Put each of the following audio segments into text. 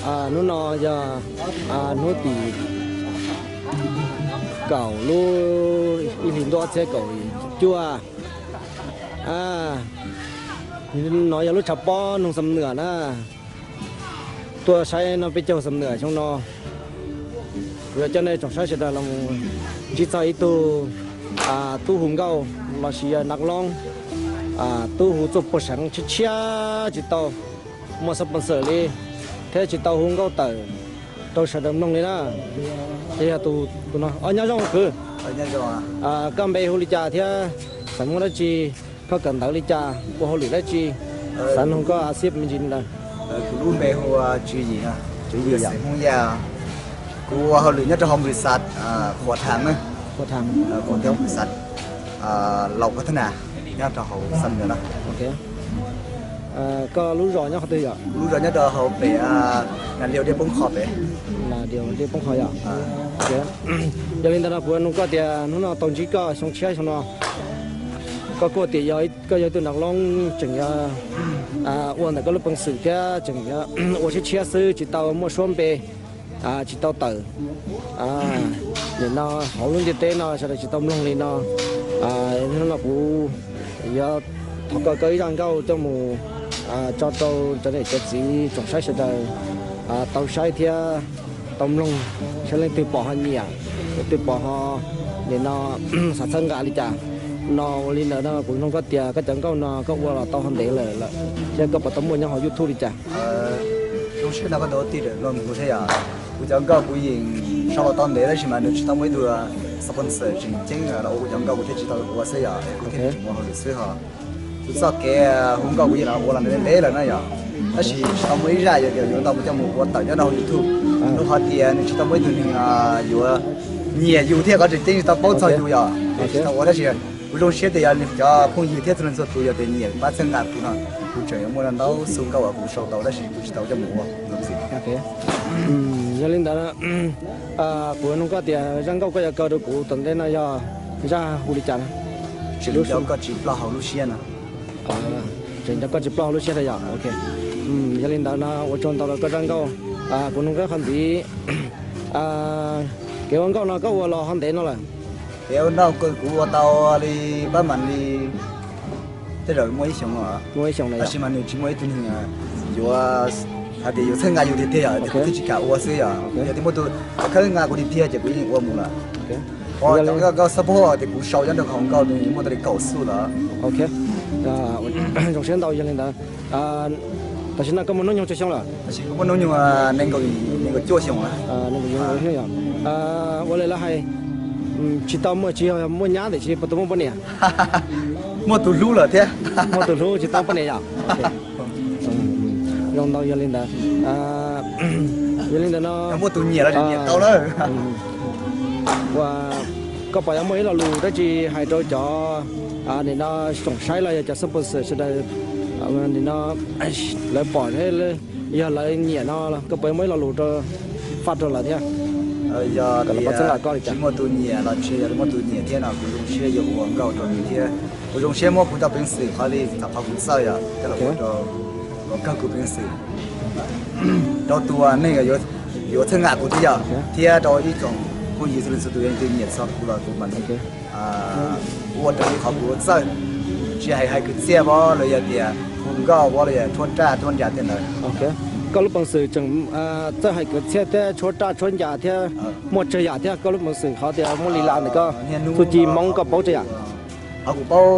Hnub no yog hnub tim kaum lub ib hlis ntuj ob txhiab kaum cuaj. No yog lub tshav pob noog Xam Nuam na. Tuaj saib no peb caug Xam Nuam xyoo no. Kuv yuav coj nej tsoom saib sawv daws los ntsib txog ib tug tub hu nkauj los sis yog nav loob, tub hu txuj puag seev tshiab tshiab tsis tau muaj sponsor li, thiab tsis tau hu nkauj tawm rau sawv daws mloog li na. Ces yog tus no, nyob zoo kwv, koj npe hu li cas thiab xeem muaj dab tsi, koj kawm ntawv li cas, ua hauj lwm dab tsi, xav nug koj a xib me ntsis li ntawd. Kuv lub npe hu Tswv Yim, Tswv Yim yom, Hmoob Yaj. Kuv ua hauj lwm nyob rau hauv npwm xav Khuam Tham na, Khuam Tham, npwm xav Laus Koj Thab Nas nyob rau hauv Xam Nuam na. Koj lub zos nyob qhov twg yom? Lub zos nyob rau hauv pem Nas Liaus Dej Poob Qho pem. Nas Liaus Dej Poob Qho yom. Yog li ntawd no kuv nug koj tias hnub no tau ntsib koj xyoo tshiab xyoo no, koj kuj tias koj yog ib tug nav loob tseem ua ntawm koj lub peev xwm thiab tseem ua tshiab tshiab xwb tsis tau muaj suab npe, tsis tau tawm. Nim no hauv lub ntiaj teb no sawv daws tsis tau mloog li no, hnub no kuv yuav thov koj koj ib zaj nkauj coj mus tso rau cov niam cov txiv tsoom saib sawv daws tau saib thiab tau mloog, saib leej twg pom ho nyiam, leej twg pom ho nim no xav txhawb nqa li cas. No ua li ntawd no kuv nug koj tias koj cov nkauj no koj ua los tau ho ntev lawm lawm, thiab koj puas tau muaj nyob hauv YouTube li cas? Zoo siab no koj tus tij Looj Mus thiab yom. Kuv cov nkauj kuv yeej sau los tau ntev tab sis mas nws tsis tau muaj ib tug sponsor tseem ceeb los ua kuv cov nkauj kuv thiaj tsis tau ua xwb yom, kuv thiaj li tseem ua hauj lwm xwb ho. Kuv txoj kev hu nkauj kuv yeej los ua los ntev ntev lawm na yom, tab sis tsis tau muaj ib zaj yuav tias yuav tau mus coj mus ua tawm nyob rau hauv YouTube. Rau qhov tias nws tsis tau muaj ib tug neeg yuav nyiam yus thiab qhov tseem ceeb tsis tau paub txog yus yom, tsis tau ua tab sis kuv zoo siab tias yog cov phooj ywg thiab txhua leej txhua tus yog tias nyiam pab txhawb nqa kuv no, kuv tseem yuav muaj ntau xu nkauj uas kuv sau tau tab sis kuv tsis tau coj mus ua. Yog li ntawd, kuv nug koj tias zaj nkauj koj yuav kaw rau kuv tom ntej no yog zaj hu li cas? Tseem nco koj tsis ploj hauv lub siab no. Tseem nco koj tsis ploj hauv lub siab rau yom. Yog li ntawd no ua tsaug ntau rau koj zaj nkauj. Kuv nug koj qhov ntxiv, kev ua nkauj no koj ua los ho ntev no lawm? Kev ua nkauj kuv ua tau li pab mam li tej zaum muaj ib xyoos no, tab sis mas nws tsis muaj ib tug neeg yuav hais tias yuav txhawb nqa yus tiag tiag yom, kuv thiaj tsis kam ua xwb yom. Yog tias muaj tus khawb nqa kuv tiag tiag ces kuv yeej ua mus lawm. Cov nkauj support tias kuv sau nyob rau hauv nkauj nws muaj tau li kaum xub lawm. Zoo siab ntau. Yog li ntawd, tam sim no koj muaj hnub nyoog tsawg xyoo lawm? Tam sim kuv muaj hnub nyoog nees nkaum cuaj xyoo lawm. Ua li lawv hais, tsis tau muaj, tsis yog muaj nyab tiam sis puas tau muaj poj niam? Muaj tus hlub lawm thiab. Muaj tus hlub tsis tau poj niam yom? Zoo ntau. Yog li ntawd, yog li ntawd no muaj tus nyiam los nyiam tau lawm. Koj puas yuav muaj ib lo lus dab tsi hais rau cov nim no tsoom saib los yog cov sponsor sawv daws, nim no lawv pom thiab yog lawv nyiam no koj puas yuav muaj ib lo lus rau, faj rau lawv thiab? Yog kom lawv paub txhawb nqa koj li cas? Tsis muaj tus nyiam los tsis yog muaj tus nyiam thiab no kuv zoo siab yuav ua nkauj rau nws thiab kuv zoo siab muab kuv cov peev xwm qhov li txog qhov kuv txawj yom coj los ua rau, los kawg kuv peev xwm rau tus neeg yuav txhawb nqa kuv thiab yom, thiab rau ib tsoom phooj ywg txhua leej txhua tus yog tus nyiam txog kuv los kuv mam li ua raws li qhov kuv txawj, tsis hais hais kwv txhiaj pab los yog tias hu nkauj pab los yog tshuab raj tshuab ntsa tej ntawd. Koj lub peev xwm tseem txawj hais kwv txhiaj thiab tshuab raj tshuab ncas thiab muaj tsawg yam thiab koj lub peev xwm qhov tias muaj li las ntawm koj txuj ci Hmoob koj paub tsawg yam? Qhov kuv paub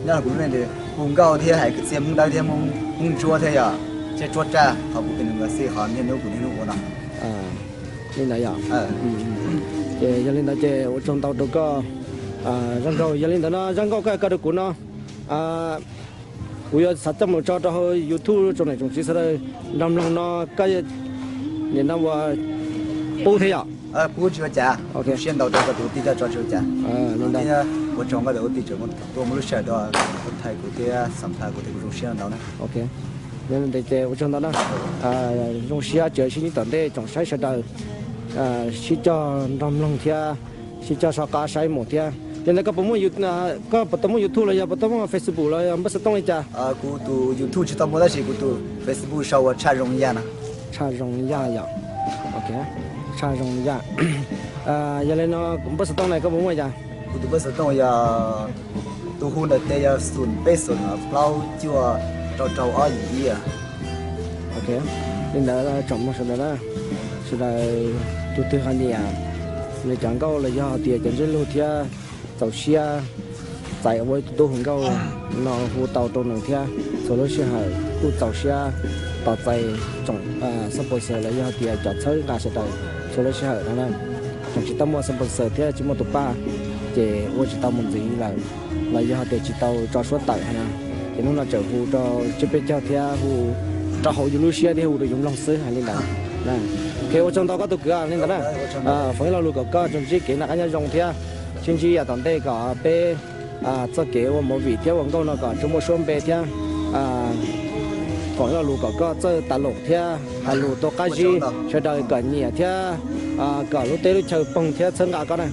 nyob kuv lub neej hu nkauj thiab hais kwv txhiaj Hmoob Dawb thiab Hmoob Ntsuab thiab yom, thiab tshuab raj qhov kuv pem nws xij qhov niaj hnub kuv niaj hnub ua no. Li ntawd yom. Ces yog li ntawd ces ua tsaug ntau rau koj zaj nkauj. Yog li ntawd no zaj nkauj koj kaw rau kuv no kuv yuav xav coj mus tso rau hauv YouTube tsoom niam tsoom txiv sawv daws nrog mloog no koj nim no ua pub thiab yom? Pub tsis ua cas, siab ntau rau koj tus tij coj tso tsis ua cas. Ua tsaug koj tus tij tseem tuaj muaj lub sij hawm tuaj thaiv kuv thiab xam phaj kuv thiab kuv zoo siab ntau na. Yog li ntawd ces ua tsaug ntau na. Zoo siab tseem sib ntsib tom ntej tsoom saib sawv daws, sib coj nrog mloog thiab sib coj soj qab saib mus thiab. Yog li ntawd koj puas muaj, koj puas tau muaj YouTube los yog puas tau muaj Facebook los yog npawb xov tooj li cas? Kuv tus YouTube tsis tau muaj tab sis kuv tus Facebook sau ua Tshaj Zoo Yaj no. Tshaj zoo li yaj yom. Tshaj zoo li yaj. Yog li no, npawb xov tooj na koj puas muaj cas? Kuv tus npawb xov tooj yog, tus hu ntawm tes yog xoom peb xoom plaub cuaj rau rau ob yim ib. Li ntawd tsoom mloog sawv daws na, sawv daws tus twg ho nyiam nws cov nkauj los yog hais tias cov ntsej lug thiab txaus siab txais ua ib tug tub hu nkauj no hu tau rau nws thiab txhua lub sij hawm kuj txaus siab tos txais tsoom sponsor los yog hais tias cov txhawb nqa sawv daws txhua lub sij hawm no na. Tseem tsis tau muaj sponsor thiab tsis muaj tus pab ces ua tsis tau mus ntxiv lawm, los yog hais tias tsis tau tso suab tawm hais na. Ces hnub no tseem hu rau tsiab peb caug thiab hu rau hauv yus lub siab thiab hu rau yus mloog xwb hais li ntawd. Ok, ua tsaug ntau koj tus kwv li ntawd na. Foom ib lo lus kom koj tsuas ntsib kev noj qab nyob zoo thiab sib ntsib yav tom ntej kom peb txoj kev ua movie thiab ua nkauj no kom tsuas muaj suab npe thiab foom ib lo lus kom koj txawj tas lus thiab hais lus tau qab zib sawv daws kom nyiam thiab kom lub teb lub chaw poog thiab txhawb nqa koj na.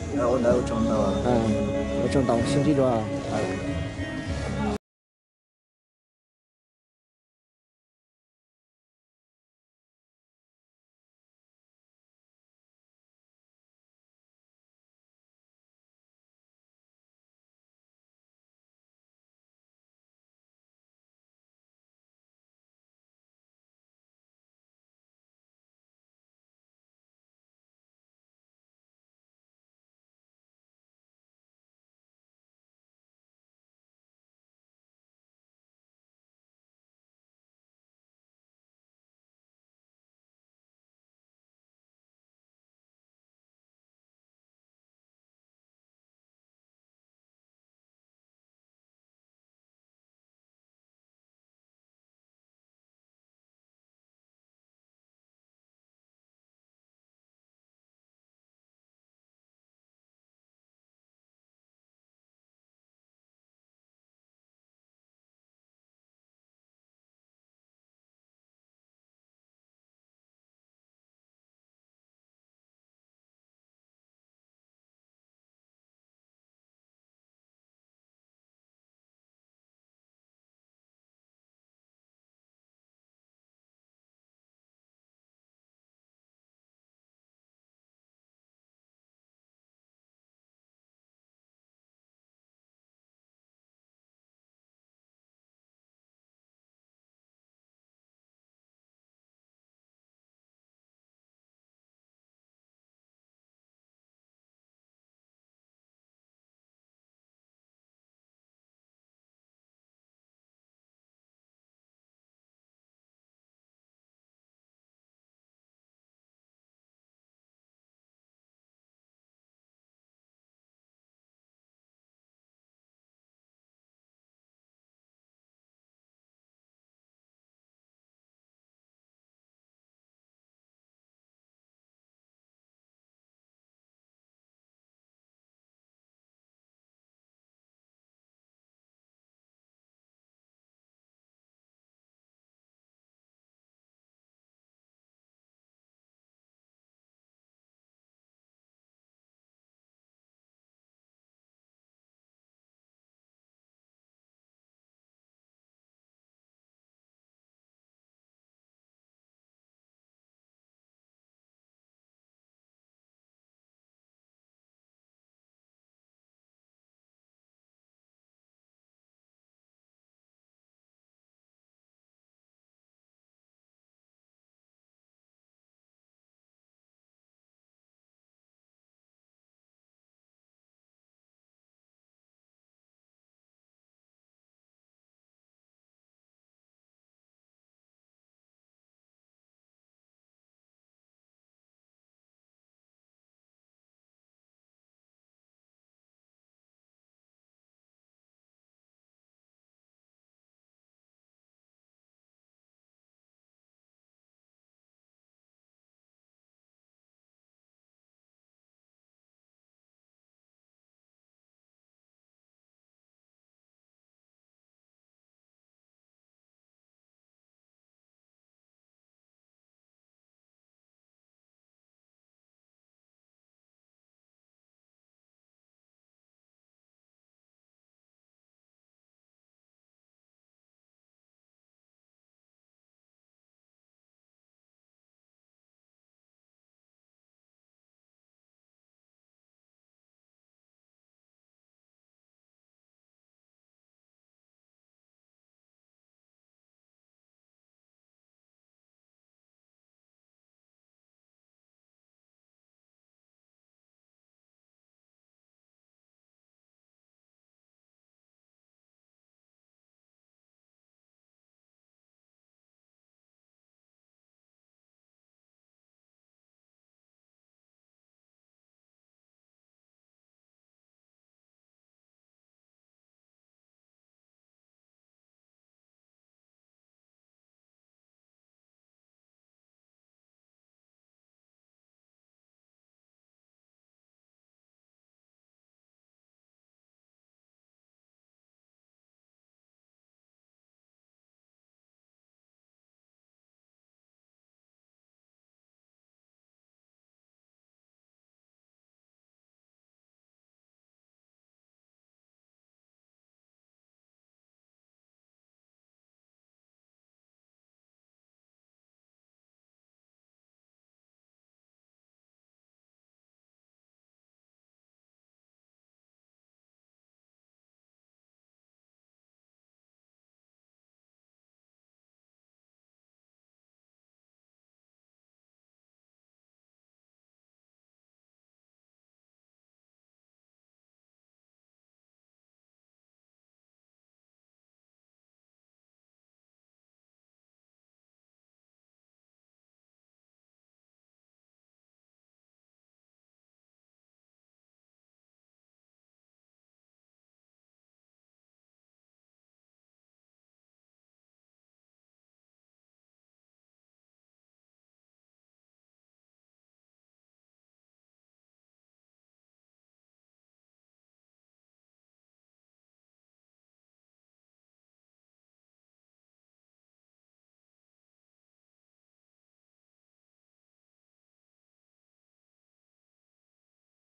Ua tsaug ntau, sib ntsib dua.